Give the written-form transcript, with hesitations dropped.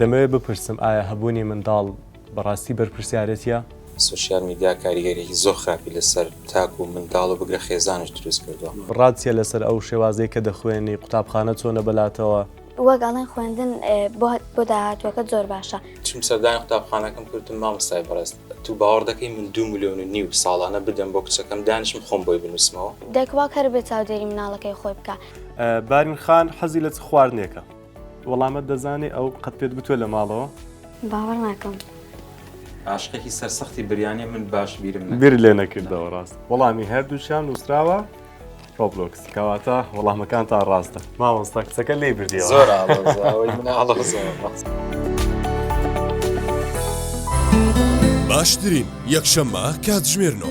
دەمەوێت بپرسم ئایا هەبوونی منداڵ بەڕاستی بەرپرسیارێتیە؟ سۆشیال میدیا کاریگەریی زۆر خراپی لەسەر تاک و منداڵ و بگرە خێزانیش دروست کردووە. ڕات چیە لەسەر ئەو شێوازەی کە دەخوێنی، قوتابخانە چۆنە بەلاتەوە؟ وەک ئەڵێن خوێندن بۆ داهاتووەکەت زۆر باشە. چووم سەردانی قوتابخانەکەم کرد وتم مامۆستای بەڕێز تو باوەڕ دەکەی من دوو ملیۆن و نیو ساڵانە بدەم بۆ کچەکەم دانیشم خۆم بۆی بنووسمەوە؟ دایک و باوک هەر بێ چاودێری مناڵەکەی خۆی بکا. بارین خان حەزی لە چ خواردنێکە؟ وەڵامت دەزانێ ئەو قەت پێت گوتووە لە ماڵەوە؟ باوەڕ ناکەم. عاشقێکی سەرسەختی بریانیە من باش بیرم نەکردەوە. بیرت لێ نەکردەوە ڕاست. وەڵامی هەردووکیان نووسراوە ڕۆبلۆکس کەواتە وەڵامەکانتان ڕاستە. مامۆستا کچەکە لێی بردیەوە. زۆر ئاڵۆزە ئەوەی من ئاڵۆزە. باشترین یەکشەممە کاتژمێر نۆ.